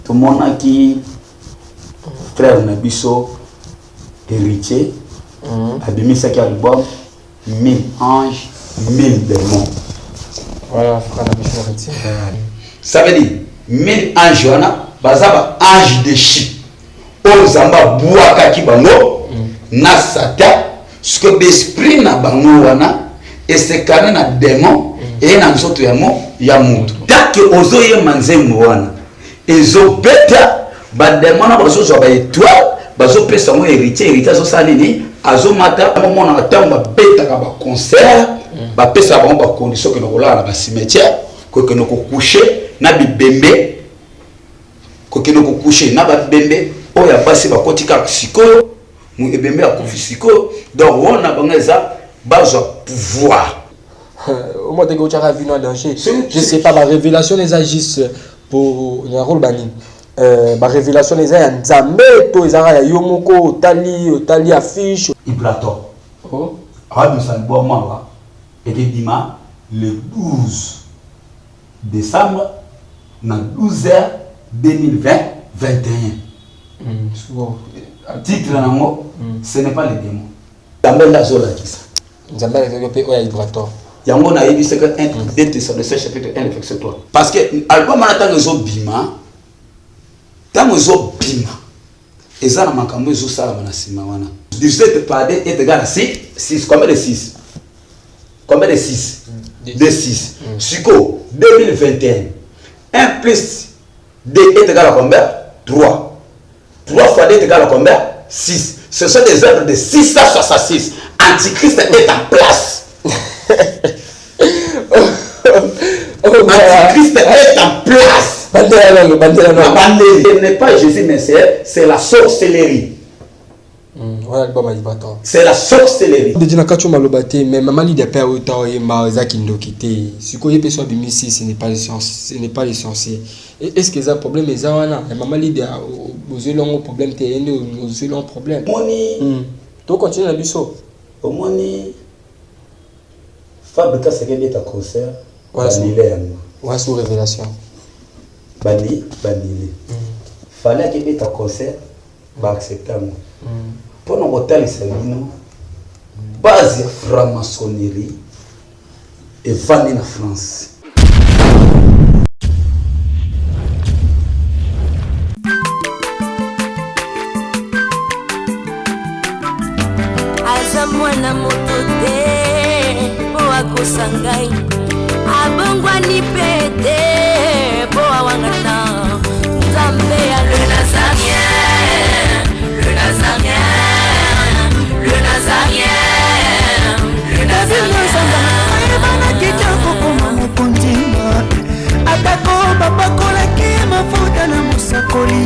Tomonaki frère na biso Héritier abimisaki album 1000 anges 1000 démons. Voilà, frère na biso Héritier. Ça veut dire 1000 anges wana baza ba anges déchus oyo Nzambe abwakaki bango na Satan, ce que l'esprit na bango wana esekana na démon eye na nzoto yango ya mutu. Tant que ozoyemba nzembo wana ezobeta, bademo wana bazozwa baétoile, bazopesa yango Héritier. Héritier azosala nini? Azomata. Omonaka ntango babetaka baconcert, bapesaka bango bacondition: okende kolala na bacimetière, kokende kocoucher na bibembe, kokende kocoucher na babembe oyo ya basi bakoti kaka sikoyo, ebembe akufi sikoyo. Donc wana bango eza bazwa pouvoir. Au moins que otiaka bino en danger, je sais pas, barévélation eza juste pour nakoloba nini, barévélation eza ya Nzambe to ezaka ya yo moko otali otali affiche? Ibrator. Oh. Awabimisa album awa, ekebima le 12 décembre na 12 heures 2020 21. Souvent. Titre nango "Ce n'est pas le démon". Nzambe nde azolakisa. Nzambe alakisaki mpe oyo ya Ibrator. Yango nayebisaka 1 2 Thessaloniciens chapitre 1 verset 3, parce que album wana, ntango ezobima, ntango ezobima, eza na makambo ezosalama na nsima wana. 17 par 2 est égal à 6. 6, combien de 6? Combien de 6? 2 6. Siko 2021, 1 plus 2 est égal à combien? 3. 3 fois 2 est égal à combien? 6. Ce sont des œuvres de 666. Antichrist est en place. Antichrist est en place. Bandela nano, bandela nano. Bandeli. Ce n'est pas Jésus, mais c'est la sorcellerie. Wana album ya Ibrator. C'est la sorcellerie. Deji na kati oyo maloba te, mais mama Lidia mpe oyo ta oyemba eza kindoki te. Sikoyo ye mpe so abimisi "Ce n'est pas les sorciers", ce n'est pas les sorciers, est ce que eza problème? Eza wana ya mama Lidia, ozweli yango problème te? Ye nde ozweli yango problème? Omoni. Tocontinue na biso. Omoni, Fabregas akebeta concert. Voilà. Banile yango. Wana sous révélation. Bani banile. Fally akebeta concert, baaccepte yango mpona kotalisa bino base ya franc-maçonnerie evandi na France. Aza mwana moto te mpo akosa ngai, abongwani mpe te mpo awangana. Nzambe ya le Nazarien, le Nazarien, le Nazarien, le Nazarien. Ayebanaki te kokoma mokonzi, atako bapakolaki mafuta na mosakoli.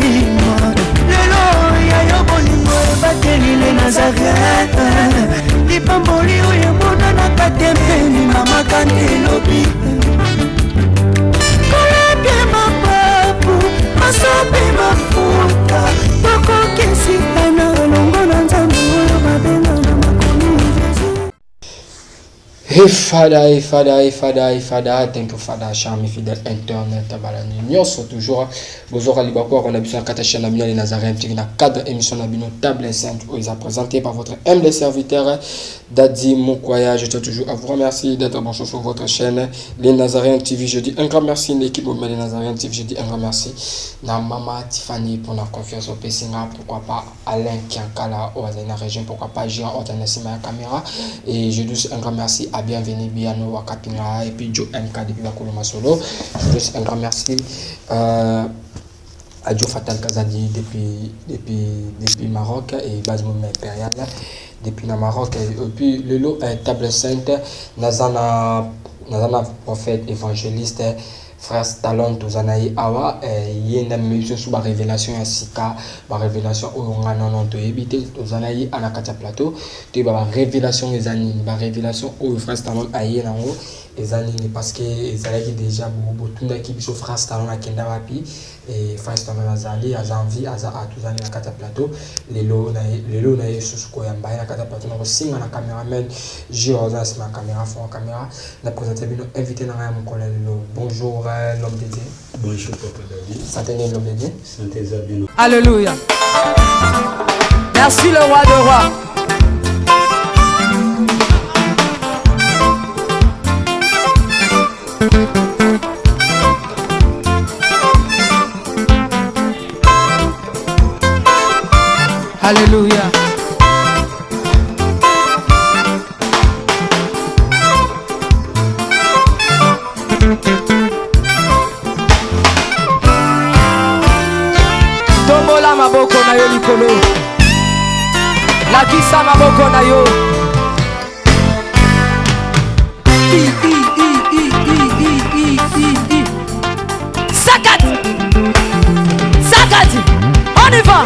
Lelo ya yo bolingo ebateli le Nazaret, lipamboli oyo emonanaka te mpeni mama kante elobi kolapie mapapu masopi mafuta tokokesika na elongo na Nzambe oyo babenga na makomi Jésus. Hey Father, hey Father, hey Father, hey Father, thank you Father, cher mes fidèles internautes, balani nyonso toujours, bozwaka libaku na biso na kati ya chaîne na bino les Nazaréens TV, na cadre émission na bino Table Sainte oyo eza présenté par votre humble serviteur Dadi Mukwaya. Je tiens toujours à vous remercier d'être branché sur votre chaîne les Nazaréens TV. Je dis un grand merci l'équipe les Nazaréens TV. Je dis un grand merci na Mama Tiffany pour la confiance au Pessinga, pourquoi pas Alain Kiankala oyo azali na région, pourquoi pas Jean Otana nsima ya caméra, et je dis un grand merci à Bienvenue Biano Wakapinga et puis Joe MK depuis Bakoloma Solo. Je dis un grand merci à Joe Fatal Kazadi depuis Maroc et Base Mouvement Impérial depuis na Maroc. Et puis le lot Table Sainte, nazana nazana prophète évangéliste frère Stallone. Toza na ye awa, ye nde amemi biso so barévélation ya sika, barévélation oyo nga nono toyebi te. Toza na ye na kati ya plateau, toyeba barévélation eza nini, barévélation oyo frère Stallone aye nango eza nini, parce que ezalaki déjà botundaki biso frère Stallone akenda wapi. E frère Stallone azali, aza en vie, aza a tozali na kati ya plateau lelo na ye, lelo na ye susu koyamba ye na kati ya plateau na kosinga na cameraman Gio aza na nsima ya caméra, fond ya caméra, na présente bino invité na ngai ya mokolo ya lelo. Bonjour, l'homme de Dieu. Bonjour papa David. Santé nini l'homme de Dieu? Santé eza bien. Alléluia. Merci le roi de rois. Alléluia. Tombola maboko na yo likolo. Lakisa maboko na yo. I, I, I, I, I, I, I, I, I. Sakati. Sakati. On y va.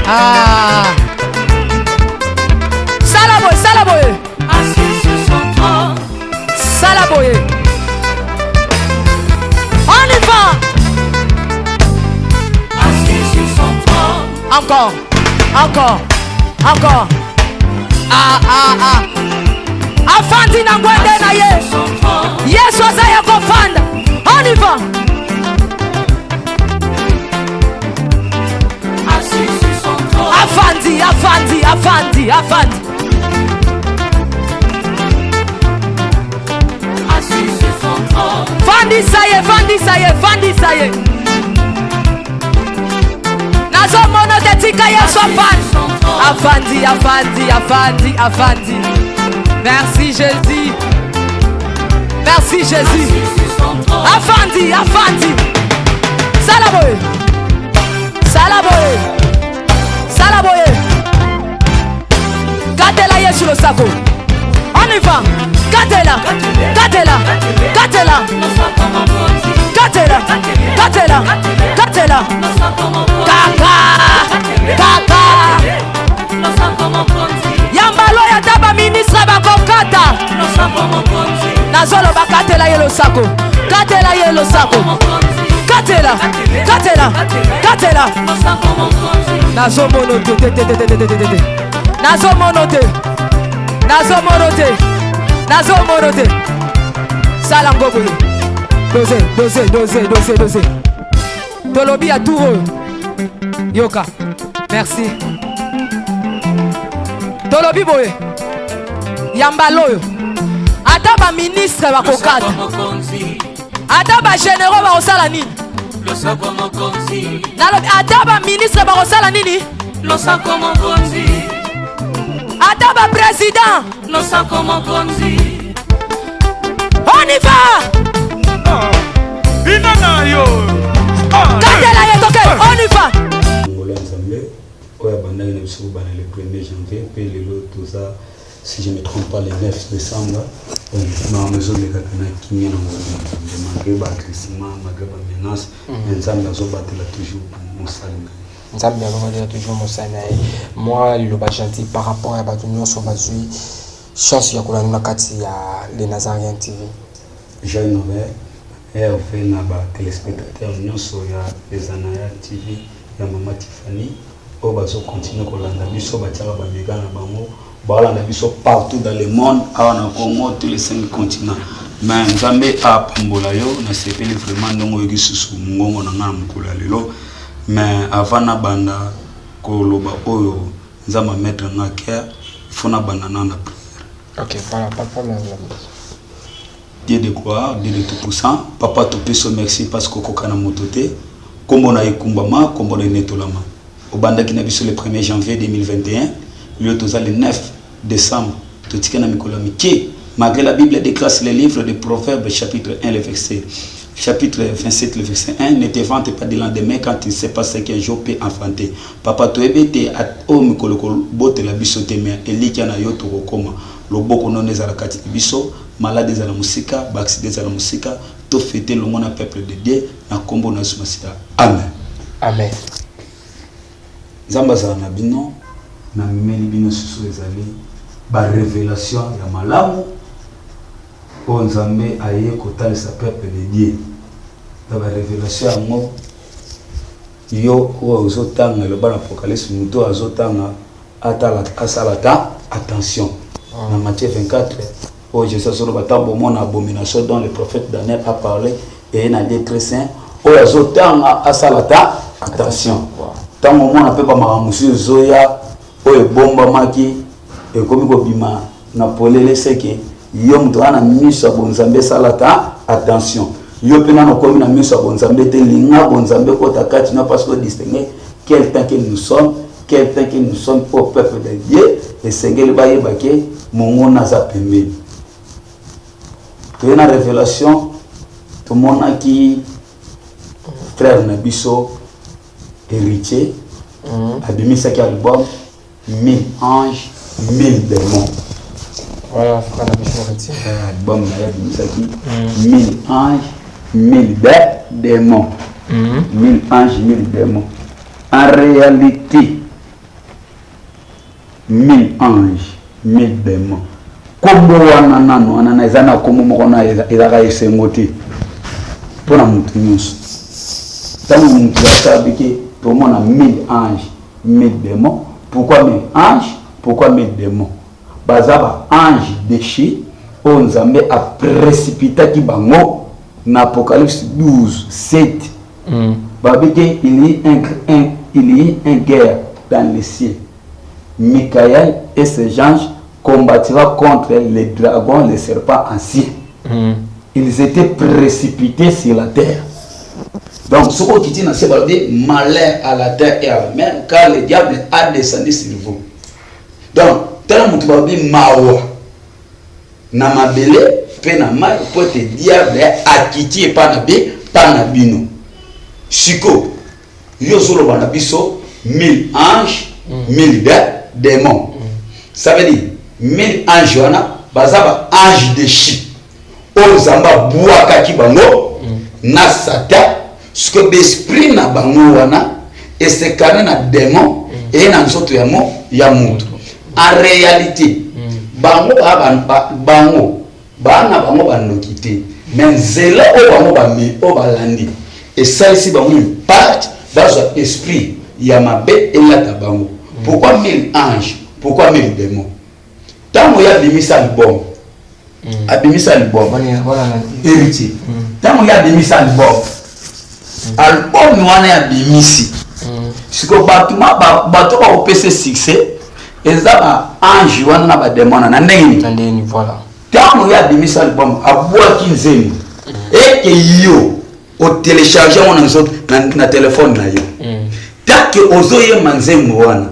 Ah. Sala boye, sala boye. Assis sur son trône. Sala boye. On y va. Assis sur son trône. Encore. Encore. Encore. Ah, ah, ah. Afandi na ngwende na ye. Son trône. Yesu aza ya kofanda. On y va. Assis sur son trône. Afandi, afandi, afandi, afandi. Assis sur son trône. Fandisa ye, fandisa ye, fandisa ye. Nazomona te, tika Yesu afandi. Afandi, afandi, afandi, afandi. Merci Jésus. Merci Jésus. Assis sur son trône. Afandi, afandi. Sala boye. Sala boye. Sala boye. Katela Yesu losako. On y va. Katela. Katela. Katela. Losako mokonzi. Katela. Katela. Katela. Losako mokonzi. Kaka. Kaka. Losako mokonzi. Yambalo ya ta baministre bakokata. Losako mokonzi. Nazoloba katela ye losako. Katela ye losako. Mokonzi. Katela. Katela. Katela. Losako mokonzi. Nazomono te te te te te te te te te. Nazomono te. Nazomono te. Nazomono te. Sala ngo boye. Dose, dose, dose, dose, dose. Tolobi ya tour oyo. Yoka. Merci. Tolobi boye. Yambala oyo. Ata baministre bakokata. Losako mokonzi. Ata bagénéraux bakosala nini? Losako mokonzi. Nalobi ata baministre bakosala nini? Losako mokonzi. Ata baprésident. Losako mokonzi. On y va. Bina na yo. Katela ye toke. On y va. Ngolo ya Nzambe oyo abandaki na biso kobanda le 1er janvier mpe lelo toza, si je ne me trompe pas, le 9 décembre. Makambo ezolekaka na kimia na ngolo ya Nzambe, malgré baagressement, malgré bamenace, mais Nzambe azobatela toujours mosali na ye. Nzambe azobatela toujours mosali na ye. Mwa liloba gentil par rapport ya bato nyonso bazwi chance ya kolanda na kati ya Le Nazarien TV. Joyeux Noël, herve na batéléspectateur nyonso ya Ezanaya TV ya mama Tiffany oyo bazocontinue kolanda biso, batiaka bamega na bango, baolanda biso partout dans le monde, awa na Congo, tous les cinq continents. Mais Nzambe apambola yo. Nasepeli vraiment ndenge oyoki susu mongongo na ngai na mokolo ya lelo. Mais avant nabanda koloba oyo Nzambe amettre nga cœur, il faut nabanda na na prière. Ok, voilà, pas de problème. Dieu de gloire, Dieu de tout-puissant, papa, topesi yo merci parce que okoka na moto te. Nkombo na ekumbama, nkombo na enetolama. Obandaki na biso le 1er janvier 2021, lelo toza le 9 décembre, totika na mikolo ya mike. Malgré la Bible déclare le livre de Proverbes, chapitre 1, le verset, chapitre 27, le verset 1: ne te vante pas du lendemain quand tu ne sais pas ce qu'un jour peut enfanter. Papa, toyebi ete oyo mikolo kobotela biso te, mais elikya na yo tokokoma. Loboko nono ezala kati na biso, malade ezala mosika, baaccident ezala mosika, tofete longo na peuple de Dieu na nkombo na Yesu Masiya, amen. Amen. Nzambe azala na bino. Namemeli bino susu ezali barévélation ya malamu oyo Nzambe aye kotalisa peuple de Dieu. Na barévélation yango, yo oyo ozotanga, eloba na Apocalypse, moto oyo azotanga atala, asala ta attention. Na Matthieu 24. Oyo Jesus azoloba ntango bomona abomination dont le prophète Daniel a parlé eye na lieu très saint, oyo azotanga asala ta attention. Ntango omona mpe bamakambo mosusu ezoya oyo ebombamaki ekomi kobima na polele, seke yo moto wana na miso ya bonzambe esala ta attention. Yo mpe nano okomi na miso ya bonzambe te, linga bonzambe ekota kati na, parce que distingue quel temps que nous sommes, quel temps que nous sommes au peuple de Dieu. Esengeli bayeba ke monguna aza pembeni. Toye na révélation, tomonaki frère na biso Héritier abimisaki album 1000 anges 1000 démons. Voilà, frère na biso Héritier. Album na ye abimisaki 1000 anges 1000 démons, 1000 anges 1000 démons. En réalité, 1000 anges 1000 démons, kombo wana nano wana na eza na kombo moko na ezalaka esengo te mpo na motu nyonso. Ntango motu asabiki, tomona 1000 anges 1000 démons. Pourquoi 1000 anges? Pourquoi 1000 démons? Baza ba ange déchus oyo Nzambe aprécipitaki bango na Apocalypse 12 7. Babi ke il y a un guerre dans les cieux, Michael et ses anges combattra contre les dragons, les serpents anciens. Ils étaient précipités sur la terre. Donc soki okiti na se, balobi: malheur à la terre et à la mer, car le diable a descendu sur vous. Donc tala, moto balobi mawa na mabele mpe na mai mpo ete diable akiti epa na bi mpa na bino. Siko yo ozoloba na biso 1000 anges 1000 démons. Ça veut dire 1000 anges wana baza ba ange déchus oyo Nzambe abwakaki bango na Satan. Siko baesprit na bango wana esekane na démon, eye na nzoto ya moto. En réalité, bango bango baa na bango bandoki te, mais nzela oyo bango bame oyo balandi esalisi bango impact, bazwa esprit ya mabe elata bango. Pourquoi 1000 anges? Pourquoi 1000 démons? Ntango ye abimisa album, abimisa album Héritier, ntango ye abimisa album, album wana ya abimisi, siko bato bato bakopesa succès eza ba ange wana na badémon na ndenge nini? Na ndenge, voilà. Ntango ye abimisa album, abwaki nzembo eke yo otélécharge yango na nzoto na telefone na yo. Tant que ozoyemba nzembo wana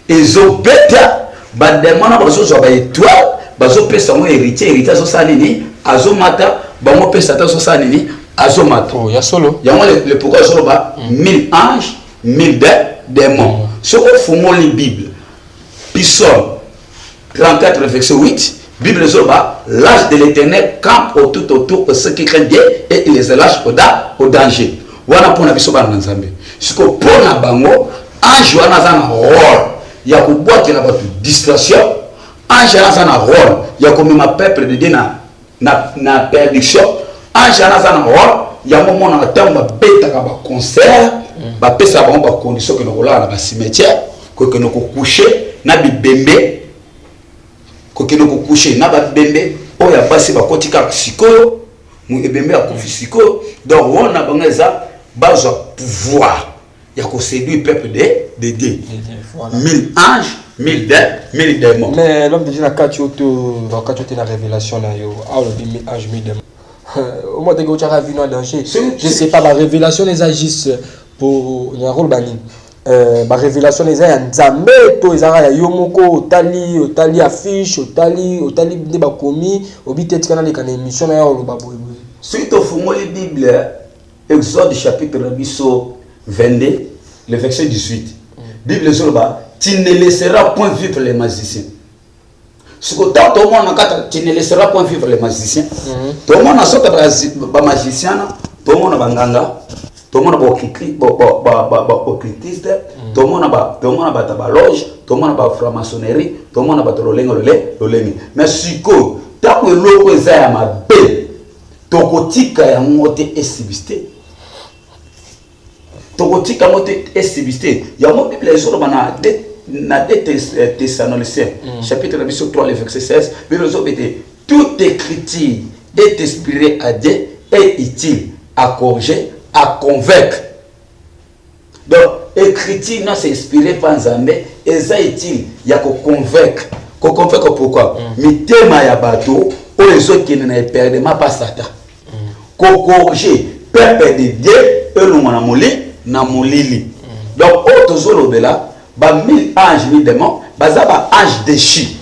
ezobeta, badémon na bazozwa baétoile, bazopesa yango Héritier. Héritier azosala nini? Azomata. Bango mpe Satan azosala nini? Azomata. Oh, ya solo. Yango le pourquoi azoloba 1000 anges 1000 démons. Soki ofungoli Bible, Psaume 34 verset 8, Bible ezoloba: l'ange de l'Éternel campe tout autour de ceux qui craignent Dieu et il les lâche au danger. Wana mpona biso bana na Nzambe. Siko mpo na bango, ange wana aza na rôle ya kobwakela bato distraction, ange wana aza na rôle ya komema peuple de Dieu na perdition, ange wana aza na rôle yango. Omonaka ntango babetaka baconcert, bapesaka bango bacondition: okende kolala na bacimetière, kokende kocoucher na bibembe, kokende kocoucher na babembe oyo ya basi bakoti kaka sikoyo, ebembe akufi sikoyo. Donc wana bango eza bazwa pouvoir ya koséduire peuple de Dieu. 1000 anges, 1000 1000 démons. Mais l'homme de Dieu, na kati oyo to na kati oyo te, na révélation na yo awa, olobi 1000 anges 1000 démons, au moins teke otiaka vino en danger. Je sais pas, barévélation eza juste pour nakoloba nini, barévélation eza ya Nzambe to ezaka ya yo moko? Otali affiche, otali nde bakomi obi te, tika naleka na émission na ya oloba boyeboye. Soki tofungoli Bible, Exode chapitre na biso 22, le verset 18, Bible ezoloba: tu ne laisseras point vivre les magiciens. Siko ntango tomona kata tu ne laisseras point vivre les magiciens, tomona soki bamagicien na tomona banganga, tomona baoccultiste, tomona bato ya baloge, tomona bafranc-maçonnerie, tomona bato lolenge lolenge. Mais sikoyo, ntango eloko eza ya mabe, tokotika yango te esubsiste, tokotika yango te esubsiste. Yango Bible ezoloba na 2 Thessaloniciens chapitre na biso 3, le verset 16, Bible ezoloba ete Toute écriture est inspirée à Dieu et utile à corriger, à convaincre. Donc, écriture nyonso inspirée par Nzambe eza utile ya ko convaincre. Ko convaincre pourquoi? Mitema ya bato oyo ezokende na eperdement pa Satan. Ko corriger peuple de Dieu elongwa na moli na molili. Donc oyo tozolobela ba 1000 anges 1000 démons baza ba anges déchus.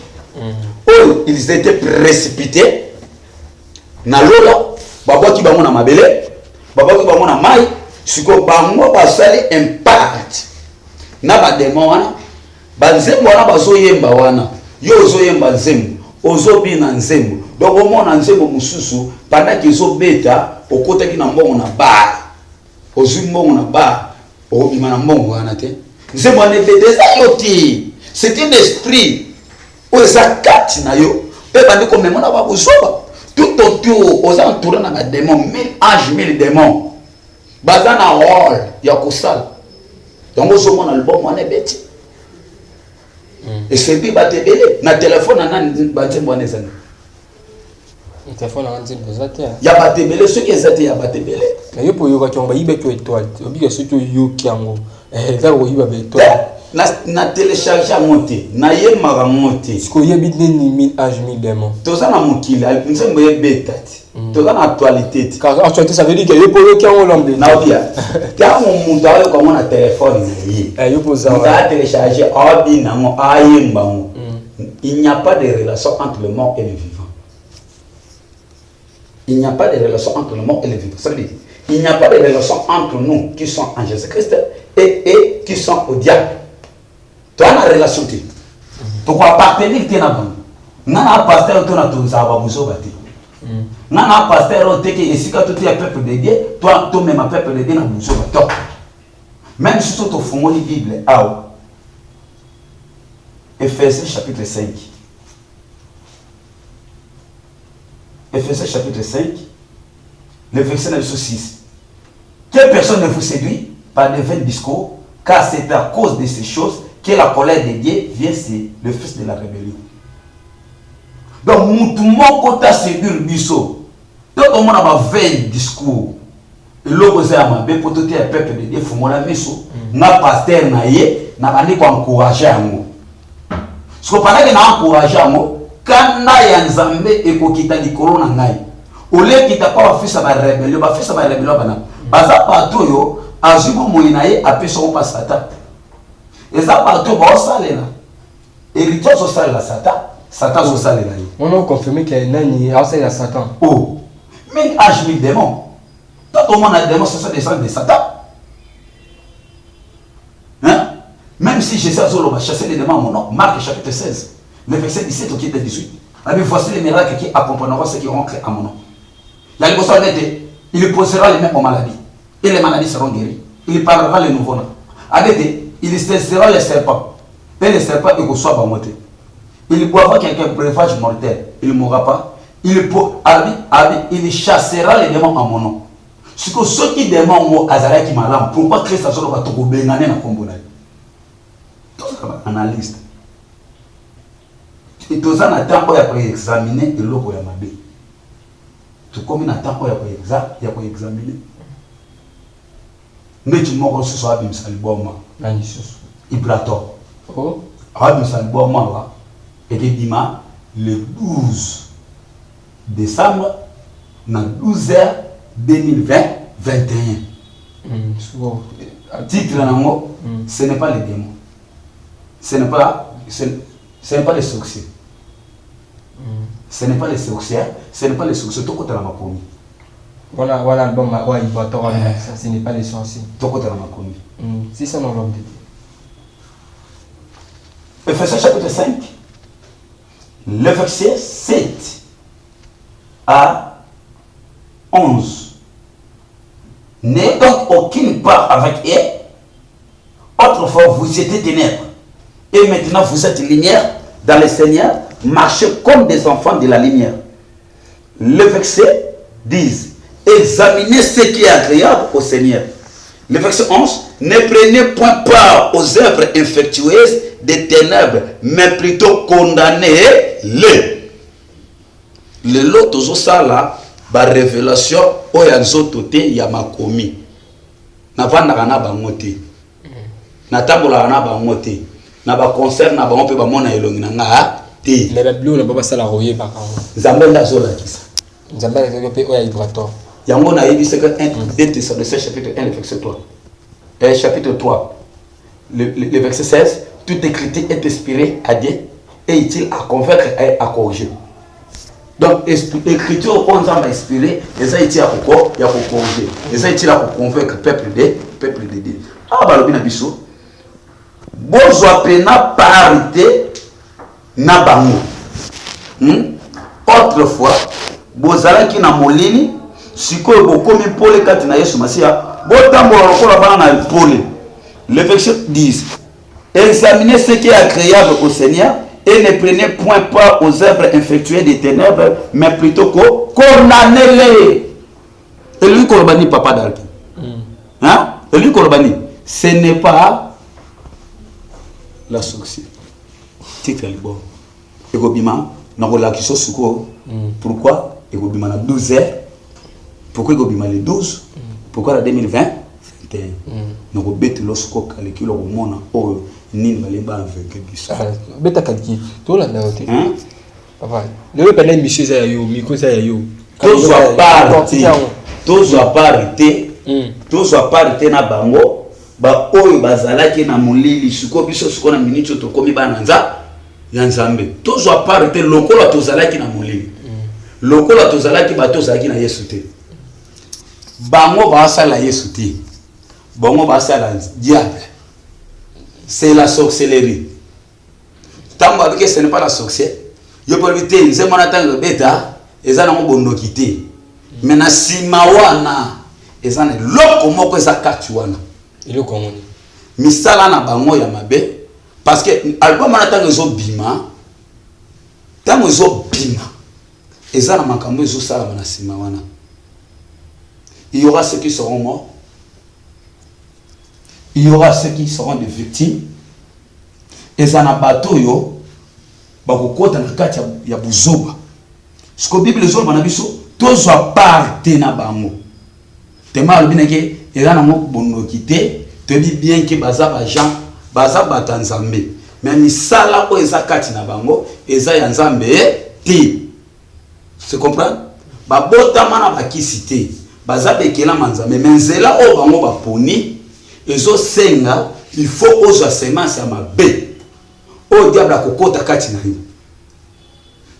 Oyo ils étaient précipités na lola, babwaki bango na mabele, babwaki bango na mai. Sikoyo bango basali impact na bademon wana, banzembo wana bazoyemba wana, yo ozoyemba nzembo, ozobina nzembo. Donc omona nzembo mosusu pendant que ezobeta, okotaki na mbongo na bar, ozwi mbongo na bar, okobima na mbongo wana te. Nzembo wana ebeta, eza yo te, c'est un esprit oyo eza kati na yo mpe bandi komema na babuzoba tout autour. Oza entouré na badémon, 1000 anges, 1000 démons baza na rôle ya kosala yango. Ozomona album wana ebeti, esebi bato ebele na telefone na nani. Banzembo wana ezali Telefone nanga nzembo eza te. Ya bato ebele, soki eza te, ya bato ebele. Na yo mpo oyokaki yango, bayibaki yo étoile te. Obika soki oyoki yango, eza koyiba baétoile. Na télécharge yango te, nayembaka yango te. Sikoyo oyebi nini 1000 anges 1000 démons? Toza na mokili, nzembo ebeta te, toza na actualité te. Car actualité, ça veut dire que yo mpo oyoki yango, l'homme de Dieu. Naobia ntango moto ayoka yango na telefone na ye, Eh, yo mpo oza moto wana. Atélécharge, aobina yango, ayemba yango. Il n'y a pas de relation entre le mort et le vivant. Il n'y a pas de relation entre le mort et le vivant. Ça veut dire, il n'y a pas de relation entre nous qui sommes en Jésus-Christ et qui sont au diable. Toza na relation te, tokoappartenir te na bango. Nga na pasteur to na tozala babuzoba te. Nga na pasteur oyo teke esika toteya peuple de Dieu, tomema peuple de Dieu na buzoba to. Même si so tofungoli Bible awa, Ephésiens chapitre 5, Ephésiens chapitre 5, le verset na biso 6: Que personne ne vous séduit par de vains discours, car c'est à cause de ces choses que la colère de Dieu vient sur le fils de la rébellion. Donc mutu moko ta séduire biso to tomona ba vain discours, eloko eza ya mabe mpo toteya peuple de Dieu. Fungola miso. Nga pasteur na ye na bandi koencourage yango. Siko pendant na encourage yango, kanda ya Nzambe ekokita likolo na ngai. Olekita mpa bafils ya barébellion. Bafils ya barébellion bana baza bato oyo azwi bomoi na ye, apesi yango mpa Satan. Eza bato oyo baosalela héritier, azosalela Satan, Satan azosalela ye. Wana oconfirme ke nani aosalela Satan? Oh, 1000 anges, 1000 démons. Tant omona démon, ce sont des anges de Satan, hein? Même si Jésus azoloba chasser les démons à mon nom, Marc chapitre 16, le verset 17 au 18 abi: voici les miracles qui accompagneront ceux qui auront cru à mon nom. Ya liboso alobi ete il posera les mains aux maladies et les maladies seront guéries, il parlera les nouveaux noms. Abi ete il saisira les serpents et les serpents ekoswa bango te, il boira quelque breuvage mortel, il ne mourra pas, il po abi il chassera les démons en mon nom. Sikoyo soki démon ngo azalaki malamu, pourquoi Christ azoloba tokobengane na nkombo na ye? Tozala baanalyste. Toza na temps oyo ya koexamine eloko ya mabe. Tokomi na temps oyo ya koexamine. Neti moko susu abimisa liboma. Nani lisusu? Ibrator. Oh. Abimisa liboma awa, ekebima le 12 décembre na 12 heures 2020 21. Souvent, Titre nango: ce n'est pas les démons, ce n'est pas les sorciers, ce n'est pas les sorcières, ce n'est pas les sorciers. Tokota na makomi. Voilà, album ouais, Ibrator, ça, ce n'est pas les sorciers. Tokota na makomi. C'est ça dans l'homme de Dieu. Ephésiens chapitre 5, le verset 7 à 11. N'ayez donc aucune part avec eux. Autrefois, vous étiez ténèbres. Et maintenant, vous êtes lumière dans le Seigneur. Marchez comme des enfants de la lumière. Le verset 10. Examinez ce qui est agréable au Seigneur. Le verset 11. Ne prenez point part aux œuvres infectieuses des ténèbres, mais plutôt condamnez-les. Lelo tozosala ba révélation oyo ya nzoto te, ya makomi. Navandaka na bango te, natambolaka na bango te, na baconcert na bango mpe bamona elongi na nga te. Mais babiloko na bango basalaka, oyebaka yango? Nzambe nde azolakisa. Nzambe alakisaki mpe oyo ya Ibrator? Yango nayebisaka 1 2 Thessaloniciens chapitre 1, le verset 3, chapitre 3, le verset 16: toute écriture est inspirée à Dieu et utile à convaincre et à corriger. Donc écriture oyo Nzambe inspiré eza utile ya koko ya kocorriger, eza utile ya koconvaincre peuple de Dieu. Awa balobi na biso bozwa pena part te na bango. Autrefois bozalaki na molili, sikoyo bokomi pole kati na Yesu Masiya. Botambola lokola bana na pole. Le verset 10: examinez ce qui est agréable au Seigneur et ne prenez point part aux œuvres infructueuses des ténèbres, mais plutôt condamnez-les. Elingi koloba nini, papa Dalki? Hein? Elingi koloba nini? Ce n'est pas la sorcière. Titre ya liboro ekobima na kolakisa sikoyo pourquoi ekobima na 12 heures, pourquoi ekobima le 12, pourquoi na 2020 21. Nakobetela sikoyo calcul, okomona oyo nini balingi baaveugle biso. Beta calcul, tolanda yo te. Hein? Papa, lelo pena émission eza ya yo, micro eza ya yo. Tozwa part te, tozwa part te, tozwa part te na bango baoyo bazalaki na molili. Sikoyo biso, sikoyo na miniti oyo tokómi bana nza ya Nzambe. Tozwa part te lokola tozalaki na molili, lokola tozalaki bato ozalaki na Yesu te. Bango basala Yesu te, bango basala diable. C'est la sorcellerie. Ntango abiki, ce n'est pas la sorcière. Yo mpe olobi te, nzembo wana ntango ebeta eza nango bondoki te, mais na nsima wana eza na eloko moko eza kati wana. Eloko yango nini? Misala na bango ya mabe, parce que album wana ntango ezobima, ntango ezobima, eza na makambo ezosalama na nsima wana. Il y aura ceux qui seront morts, il y aura ceux qui seront des victimes. Eza na bato oyo bakokɔta na kati ya buzoba. Siko Bible ezoloba na biso tozwa part te na bango. Tema alobi nake eza nango bondoki te. Toyebi bien ke baza bagens, baza bato ya Nzambe, mais misala oyo eza kati na bango eza ya Nzambe te. Se comprendre, babotama na bakisi te, baza bekelama Nzambe, mais nzela oyo bango baponi ezosenga il faut ozwa semence ya mabe oyo diable akokɔta kati na yo.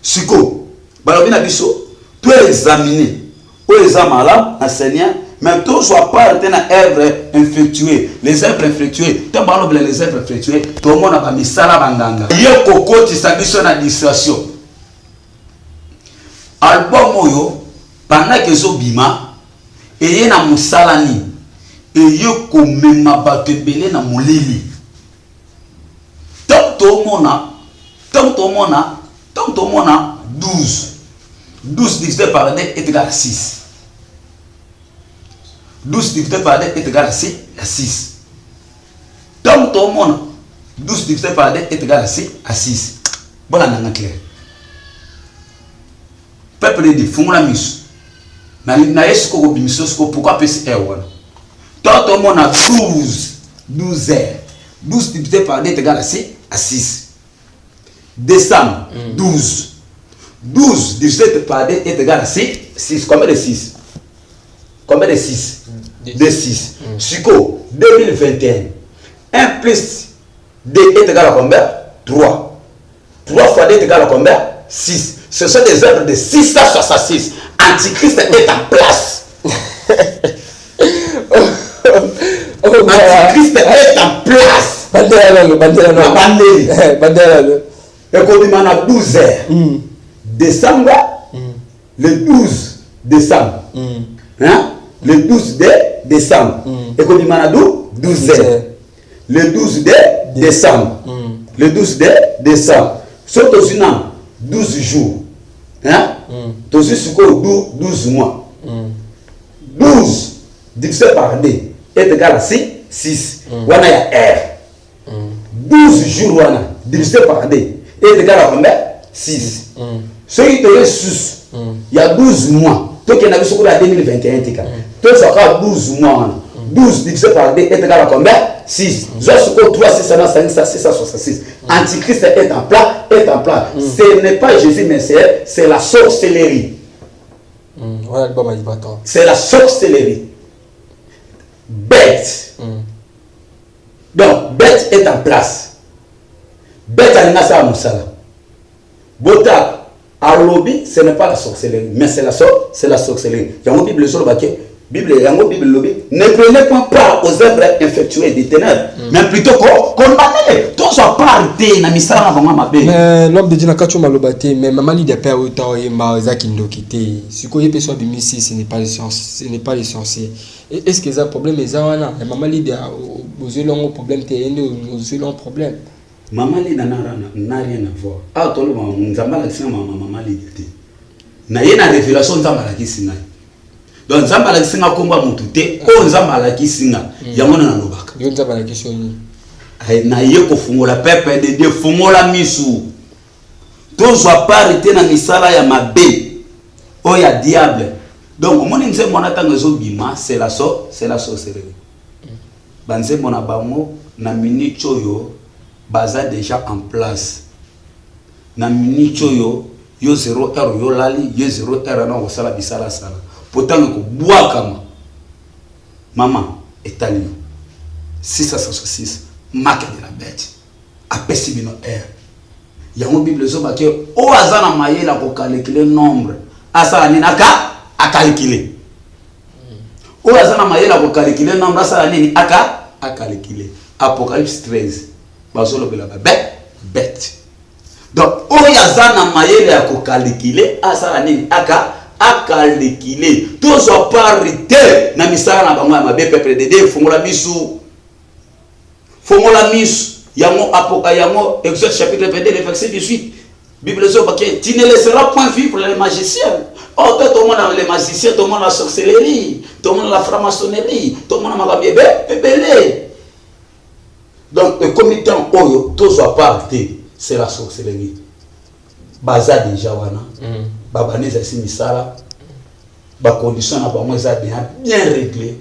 Sikoyo balobi na biso toexamine oyo eza malamu na Seigneur, mais tozwa part te na œuvre infructueux, les œuvres infructueux. Ntango balobela les œuvres infructueux, tomona bamisala banganga ye kokotisa biso na distraction. Album oyo pendant ke ezobima, eye na mosala nini? Eye komema bato ebele na molili. Ntango tomona 12, 12 divisé par 2 est égal à 6. 12 divisé par 2 est égal à 6, à 6. Ntango tomona 12 divisé par 2 est égal à 6, à 6, bolandanga clair. Peuple edi, fungola miso na ye. Sikoyo kobimisa sikoyo pourquoi apesi heure wana. Ntango tomona 12, 12 heures, 12 divisé par 2 est égal à 6, à 6. Décembre, 12, 12 divisé par 2 est égal à 6, 6. Combien de 6? Combien de 6? 2, 6. Siko 2021, 1 plus 2 est égal à combien? 3. 3 fois 2 est égal à combien? 6. Ce sont des œuvres de 666. Antichrist est en place. Antichrist est en place. Bandela nano, bandela nano. Na bandeli. Bandela nano. Ekobima na 12 heures, décembre, le 12 décembre, hein? Le 12 de décembre, ekobima na 12 heures, le 12 de décembre, le 12 de décembre. So tozwi na 12 jours, hein? Tozwi sikoyo 12 mois. 12 divisé par 2 est égal à 6, 6 wana ya r. 12 jours wana divisé par 2 est égal à combien? 6. Soki toye susu Ya 12 mois, tokenda biso kuna ya 2021, tika tozwa kaka 12 mois wana. 12 divisé par 2 est égal à combien? 6. Zwa sikoyo 3 605 666. Antichrist est en place, est en place. Ce n'est pas Jésus, mais c'est la sorcellerie. Wana album ya Ibrator. C'est la sorcellerie, bête. Donc bête est en place. Bête alingi asala mosala. Bota alobi ce n'est pas la sorcellerie, mais c'est la sorcellerie. Yango Bible ezoloba ke Bible, yango Bible elobi: ne prenez point part aux œuvres infectueuses des ténèbres, mais plutôt condamnez. Tozwa part te na misala na bango ya mabe. Mais l'homme de Dieu, na kati oyo maloba te, mais mama Lidia mpe oyo ta oyemba eza kindoki te. Sikoyo ye mpe so abimisi ce n'est pas les sorciers, ce n'est pas les sorciers. Est ce que eza problème? Eza wana ya mama Lidia, ozweli yango problème te? Ye nde ozweli yango problème? Mama Lida n'a rien à voir. Awa toloba Nzambe alakisi nga mama Lida te. Na ye na révélation, Nzambe alakisi ngai. Donc Nzambe alakisi nga nkombo ya motu te. Oyo Nzambe alakisi nga, yango wana nalobaka. Yo, Nzambe alakisi yo nini? Na ye kofungola, peuple de Dieu, fungola misu. Tozwa part te na misala ya mabe oyo ya diable. Donc omoni nzembo wana, ntango ezobima, c'est la sorcellerie. Banzembo na bango na minute oyo baza déjà en place. Na minute oyo, yo 0 heure yo lali, ye 0 heure na kosala bisalasala po ntango ekobwakama, mama etali yo. 666, marque de la bête, apesi bino heure. Yango Bible ezobaki: oyo aza na mayele akocalculer nombre, asala nini? Aka acalculer. Oyo aza na mayele akocalculer nombre, asala nini? Aka acalculer. Apocalypse 13 bazolobela babe bête. Donc oyo aza na mayele ya kocalculer, asala nini? Aka acalculer. Tozwa part te na misala na bango ya mabe. Peuple de Dieu, fungola misu, fongola misu. Yango apoka, yango Exode chapitre 22, le verset 18, Bible ezobake: tu ne laisseras point vivre les magiciens. Oh, to tomona les magiciens, tomona la sorcellerie, tomona la franc-maçonnerie, tomona makambo ebe ebele. Donc ekomi temps oyo tozwa part te. C'est la sorcellerie. Baza déjà wana, babandi ezalisi misala. Bacondition na bango eza bien bien réglé,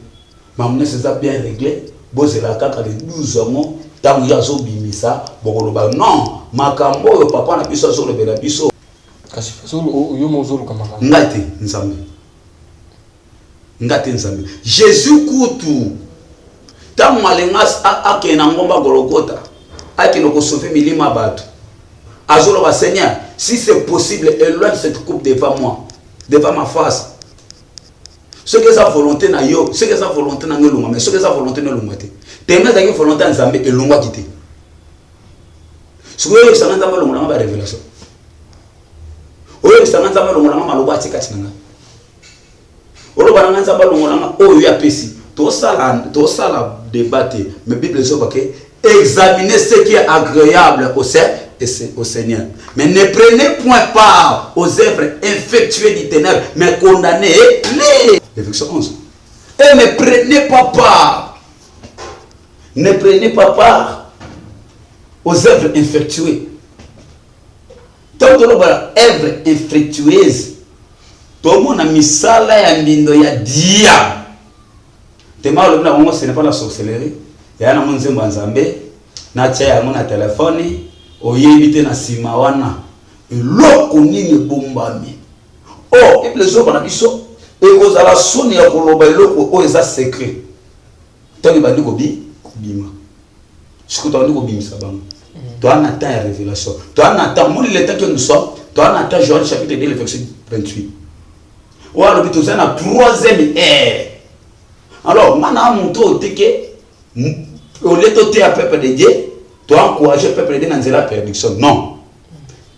makambo nyonso eza bien réglé. Bozela kaka le 12 yango, ntango ye azobimisa, bokoloba non, makambo oyo papa na biso azolobela biso. Kasi yo mo ozoluka makambo. Ngai te, Nzambe. Nga te, Nzambe. Jésus kutu, ntango alinga akende na ngomba Gologota, akende kosauver milimo ya bato, azoloba: Seigneur, si c'est possible, éloigne cette coupe devant moi, devant ma face. Soki eza volonté na yo, soki eza volonté na nga, elongwa. Mais soki eza volonté na, elongwa te. Teme ezalaki volonté ya Nzambe, elongwaki te. Soki oyebisanga Nzambe alongolanga barévélation, oyebisanga Nzambe alongolanga maloba atie kati na nga, oloba na nga Nzambe alongolanga oyo ye apesi, tosala tosala débat te. Mais Bible ezobake: examinez ce qui est agréable au Seigneur, mais ne prenez point part aux œuvres infectueuses du ténèbre, mais condamnez-les. Le verset 11: et ne prenez pas part, ne prenez pas part aux œuvres infectueuses. Ntango toloba œuvre infectueuse, tomona misala ya mbindo ya diable. Tema alobi na bango: ce n'est pas la sorcellerie. Eya nango nzembo ya Nzambe, natia yango na telefone. Oyebi te na nsima wana eloko nini ebombami. O Bible ezoba na biso, ekozala soni ya koloba eloko oyo eza secret. Ntango ebandi kobima, sikoyo tobandi kobimisa bango. Toa na temps ya révélation, toa na temps moni le temps que nous sommes, toa na temps. Joël chapitre 2, le verset 28, oyo alobi toza na troisième ère. Alors nga na moto oyo teke au lieu toteya peuple de Dieu, toencourager peuple de Dieu na nzela ya perdition, non.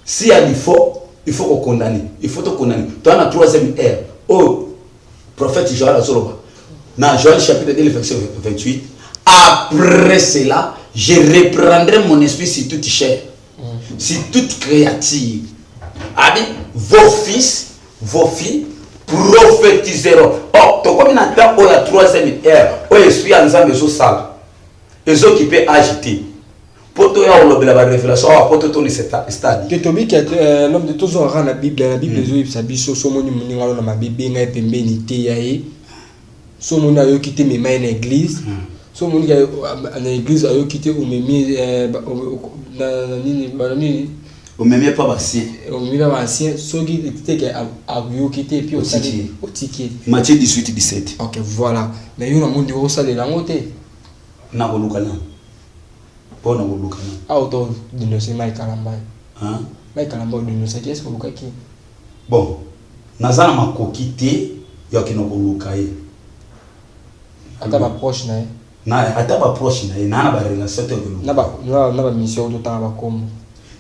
S'il y a du faux, il faut kokondamner, il faut tokondamner. Toa na troisième ère oyo prophète Joël azoloba na Joël chapitre 2, le verset 28: après cela, je reprendrai mon esprit sur toute chair, sur toute créature. Abi vos fils, vos filles prophétiseront. Oh, tokomi na temps oyo ya troisième ère, oyo esprit ya Nzambe ezosala, ezokipe age te. Mpo toya kolobela barévélation awa, po totondisa stade. Te, tobiki l'homme de tozwaka na Bible. Na Bible ezoyebisa biso, so omoni moninga no na mabe, benga ye pembeni te ya ye. So omoni ayoki te, mema ye na église. So omoni na église ayoki te, omemi na nini, bana nini. Omemi epa baancien. Omemi na baancien. Soki teke ayoki te, puis osali, otiki ye. Matthieu 18 17. Ok, voilà. Mais yo namoni osalela yango te. Nakoluka nani? Mpo na koluka nani? Awa to dénonce Mike Kalambay. Hein? Mike Kalambay odénoncaki, est ce que olukaki? Bon, naza na makoki te ya kokende koluka ye. Ata baproche na ye? Na ata baproche na ye, naa na barelation te koluka. Na bamission oyo totanga bakombo.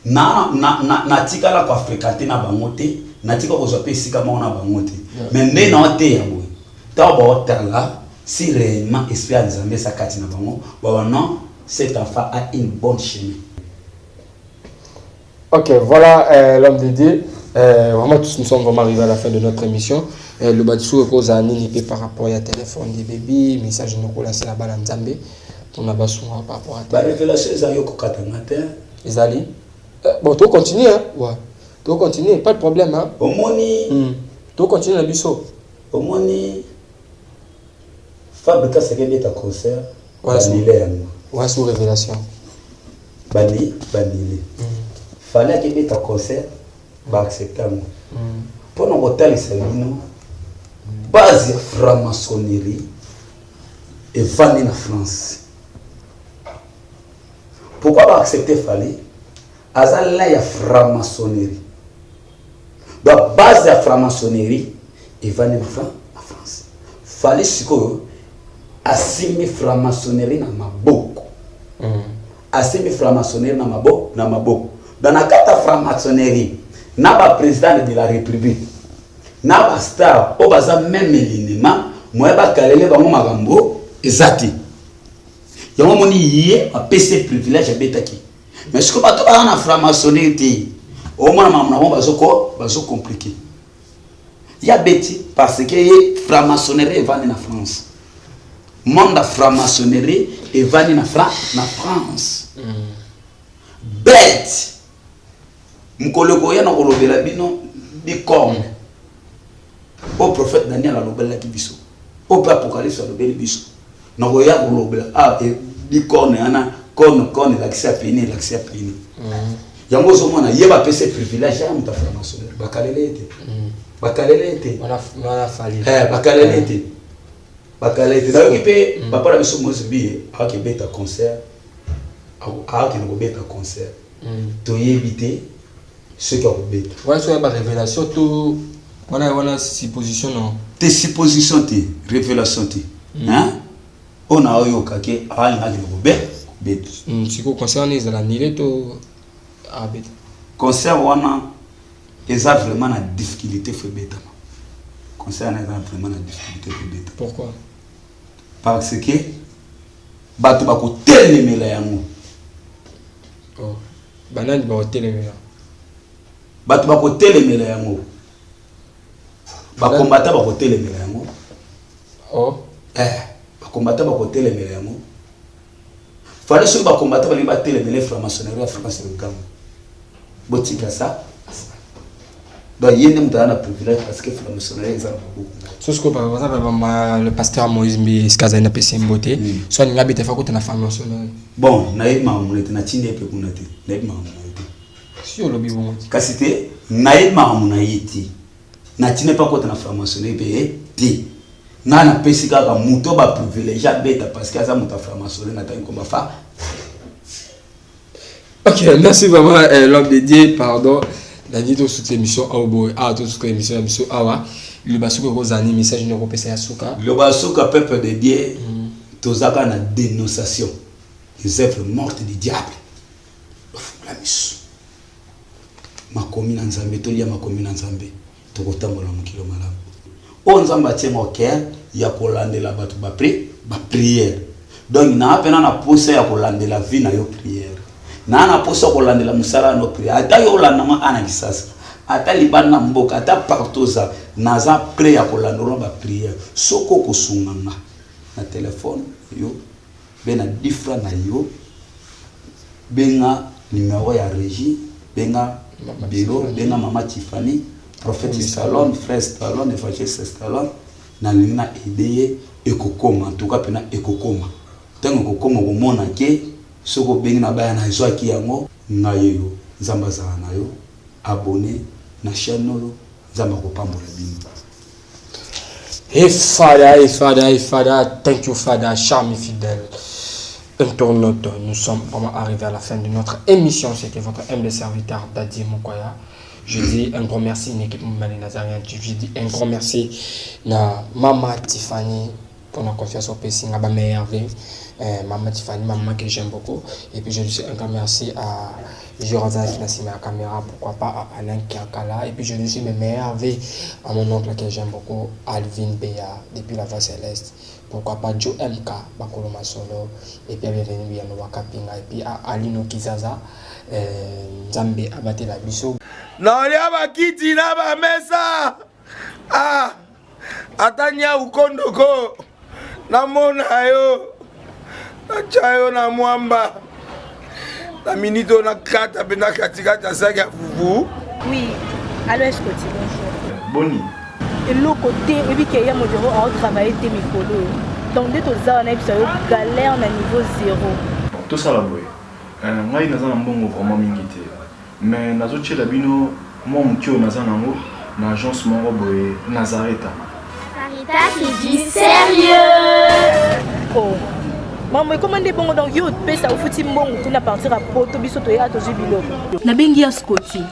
Natikala koafréquente na bango te, natika kozwa mpe esika moko na bango te. Mais nde na oteya boye, ntango baotala si réellement esprit ya Nzambe eza kati na bango, baba non, cet enfant a une bonne chemin. Ok, voilà l'homme de Dieu. Vraiment, tous nous sommes vraiment arrivés à la fin de notre émission. Le batsou kozala nini pe par rapport à téléphone des bébés, message nokola c'est la bana Nzambe. On a besoin par rapport à barévélation eza yo kokatanga te. Ezali. Bon, tu continues, hein? Ouais. Tu continues, pas de problème, hein? Omoni. Tu continues na biso. Omoni Fabregas akebeta concert, banile yango. Ouais, sous révélation. Bani banile. Fally akebeta concert, baaccepte yango. Mpona kotalisa bino base ya franc-maçonnerie evandi na France. Pourquoi baaccepte Fally? Aza la ya franc-maçonnerie. Donc base ya franc-maçonnerie evandi na France. Fally sikoyo asimbi franc-maçonnerie na maboko. Asimbi franc-maçonnerie na maboko. Donc na kati ya franc-maçonnerie, na baprésident de la République, na bastar oyo baza même linema moye, bakalele bango makambo eza te. Yango omoni ye apesi privilège, abetaki. Mais sikoyo bato baza na franc-maçonnerie te, omona makambo na bango bazoko bazocompliquer. Ye abeti parce que ye franc-maçonnerie evandi na France. Monde ya franc-maçonnerie evandi na France. Bet mokolo ekoya na kolobela bino licorne oyo prophète Daniel alobelaki biso, oyo mpe Apocalypse alobeli biso. Nakoya kolobela licorne wana. Corne elakisi ya peni, elakisi ya peni. Yango ozomona ye bapesa privilège ya moto ya franc-maçonnerie, bakalele ye te, bakalele ye te. Wana Fally. Bakalele ye te, bakalele ye te. Nayoki mpe papa na biso Moïse Mbiye akaki ebeta concert, akakende kobeta concert. Toyebi te soki akobeta. Wana so ya barévélation to wana supposition, non? Te, supposition te, révélation te. Hein? Oyo na oyokaki, alingaki kobeta. Sikoyo concert wana ezala annulé to abeta? Concert wana eza vraiment na difficulté, faut ebetama. Concert wana eza vraiment na difficulté, faut ebetama. Pourquoi? Parce que bato bakotelemela yango. Oh. Banani bakotelemela? Bato bakotelemela yango, bakombata bakotelemela yango. Oh. Bakombata bakotelemela yango. Fally, soki bakombata balingi batelemela franc-maçonnerie ya France, likambo botika sa. Donc ye nde moto aza na privilège parce que franc-maçonnerie eza na maboko. So sikoyo baza le pasteur Moïse Mbiye, esika azali, napesi ye mbote. So alingi abeta, fa kota na franc-maçonnerie. Bon, nayebi makambo na ye te, natindi ye mpe kuna te, nayebi makambo na ye te. Si olobi bongo te. Kasi te, nayebi makambo na ye te, natindi mpe akota na franc-maçonnerie mpe te. Ngai napesi kaka moto baprivilégie abeta parce que aza moto ya franc-maçonnerie, natangi komba fa. Ok, merci vraiment, l'homme de Dieu. Pardon. Nadi tosuka émission awa boye. Awa tosuka émission ya biso awa. Liloba soki okozala ni message nini okopesa ya suka? Liloba suka, peuple de Dieu, toza kaka na dénonciation des œuvres mortes du diable. Bafungola miso, makomi na Nzambe, tolia makomi na Nzambe, tokotambola mokilo malamu. Oyo Nzambe atie ngo cœur ya kolandela bato baprière. Donc naa mpena na posa ya kolandela vie na yo prière, naa na posa ya kolandela mosala no prière. Ata yo olanda ngo ana Kisasa, ata libanda na mboka, ata partout oza, naza prêt ya kolandela baprière. Soki okosunga nga na telefone yo mpe na 10 francs na yo. Benga numero ya regie, benga bureau, benga mama Tiffany, prophète Stallone, frère Stallone, évangéliste Stallone, nalingi na aide ye ekokoma, en tout cas pena ekokoma. Ntango ekokoma okomona ke soki obengi na baya nazwaki yango ngai oyo Nzambe azala na yo, abonne na chaîne oyo, Nzambe akopambola bino. Hey Father, hey Father, hey Father, thank you Father, charme fidèle. Internaute, nous sommes vraiment arrivés à la fin de notre émission. C'était votre humble serviteur Dadi Mukwaya. Je dis un grand merci à l'équipe Mali Nazarien TV. Je dis un grand merci à Mama Tiffany pour la confiance au PC, à Hervé, Maman Tiffany, maman que j'aime beaucoup. Et puis je dis un grand merci à Jérôme qui a la caméra, pourquoi pas à Alain Kiakala. Et puis je dis mes meilleurs vœux à mon oncle que j'aime beaucoup, Alvin Béa, depuis la voie céleste. Pourquoi pas Joe MK, Bakolo Masolo, et puis à bienvenue Yano Wakapinga, et puis à Alino Kizaza, Nzambe Abatela Biso. Nalia bakiti na bamesa ah, ata nyau kondoko namona yo natya yo na mwamba na minute oyo nakata mpe na katikati ya saki ya fufu. Oui, allo Escoti, bonjour. Boni. Eloko te, oyebi ke ya modero aotravaille te mikolo oyo. Donc nde toza wana yebisa yo galère na niveau zéro. Bon, tosala boye. Ngai naza na mbongo vraiment mingi te. Mais nazotiela bino mwa moke oyo naza nango na agence moko boye Nazareta. Nazareta, c'est du sérieux. Oh. Maman, ekoma nde bongo donc yo opesa ofuti mbongo kuna partir ya poto biso toya tozwi biloko. Nabengi ya Scotty.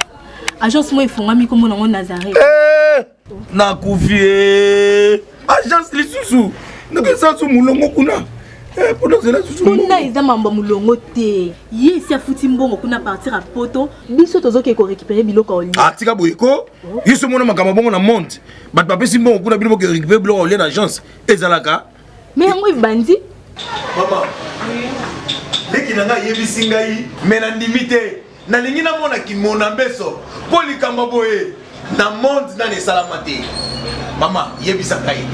Agence moko efongami kombo nango Nazareth. Eh, nakufi eh. Agence lisusu nakesa su molongo kuna mpona ozela susu kuna eza mambo ya molongo te ye esi afuti mbongo kuna partir ya poto biso tozokende korécupere biloko ya olia. Ah, tika boye ko yo so omona makambo bongo na monde bato bapesi mbongo kuna bino boke récupere biloko ya olia na agence ezalaka me yango ebandi. Mama leki na ngai ayebisi ngai me nandimi te, nalingi namona kimona mbeso mpo likambo boye na monde nani esalama te. Mama yebisa ngai,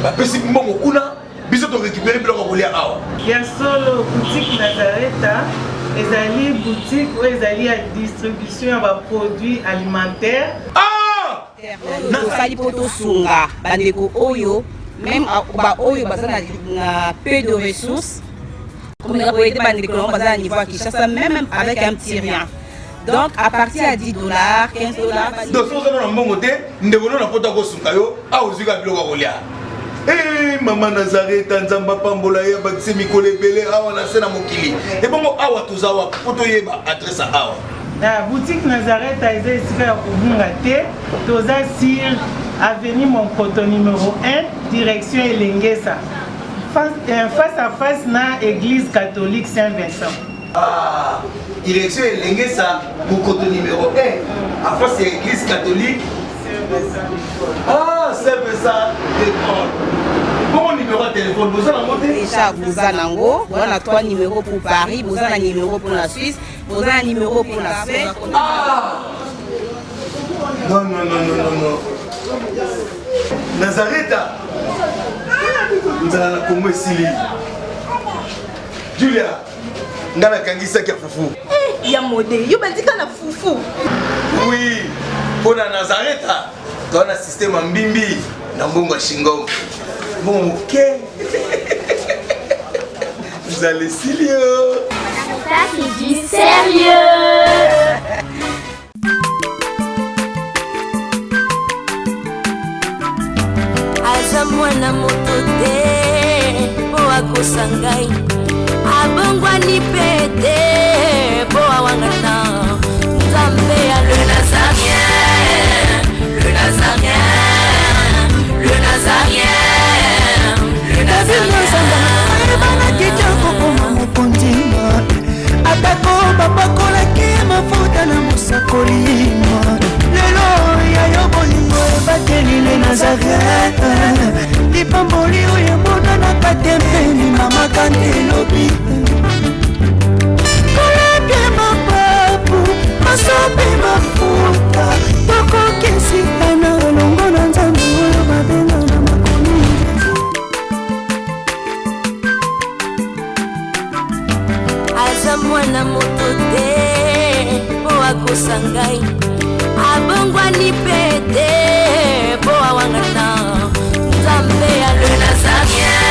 bapesi mbongo kuna biso torécupere biloko ya kolia awa. Ya solo, boutique Nazareta ezali boutique oyo ezali ya distribution ya ba produits alimentaires. Ah! Tosali mpo tosunga bandeko oyo meme baoyo baza na peu de ressources, komeka koyede bandeko nango baza na niveau ya Kinshasa même avec un petit rien. Donc à partir ya 10 $, 15 $. Donc soki oza na mbongo te, ndeko no na poto akosunga yo awa ozwi kaka biloko ya kolia. Eh, mama Nazareta, Nzambe apambola ye, abakisi mikolo ebele awa na se na mokili. Ebongo awa toza wapi mpo toyeba adresse ya awa? Na boutique Nazareta eza esika ya kobunga te, toza sur avenue Monkoto numéro 1, direction Elengesa, face à face na église catholique Saint-Vincent. Ah, direction Elengesa, Mokoto numéro 1, à face ya église catholique Ah, Saint-Vincent de Paul. Bongo numéro ya téléphone boza nango te? Déjà boza nango, boza na 3 numéros pour Paris, boza na numéro pour la Suisse, boza na numéro pour la Suède. Ah! Non, non, non, non, non, non. Nazareta. Nzala na Congo esili. Julia, nga nakangisaki ya fufu. Eh, ya mode, yo bandika na fufu. Oui, mpo na Nazareta toza na système ya mbimbi na mbongo ya shingom. Mbongo moke. Nzala esili yo. Ça, c'est du sérieux. Aza mwana moto te mpo akosa ngai, abongwani mpe te mpo awangana Nzambe ya le Nazarien, le Nazarien, le Nazarien, le Nazarien. Ayebanaki te kokoma mokonzi, atako bapakolaki mafuta na mosakoli. Lelo ya yo bolingo ebateli le Nazaret, lipamboli oyo emonanaka te mpeni mama kante elobi kolapie mapapu masopi mafuta tokokesika na elongo na Nzambe oyo babenga na makomi. Aza Naza mwana moto te mpo akosa ngai, abongwani mpe te mpo awangana. Nzambe ya lola, naza rien.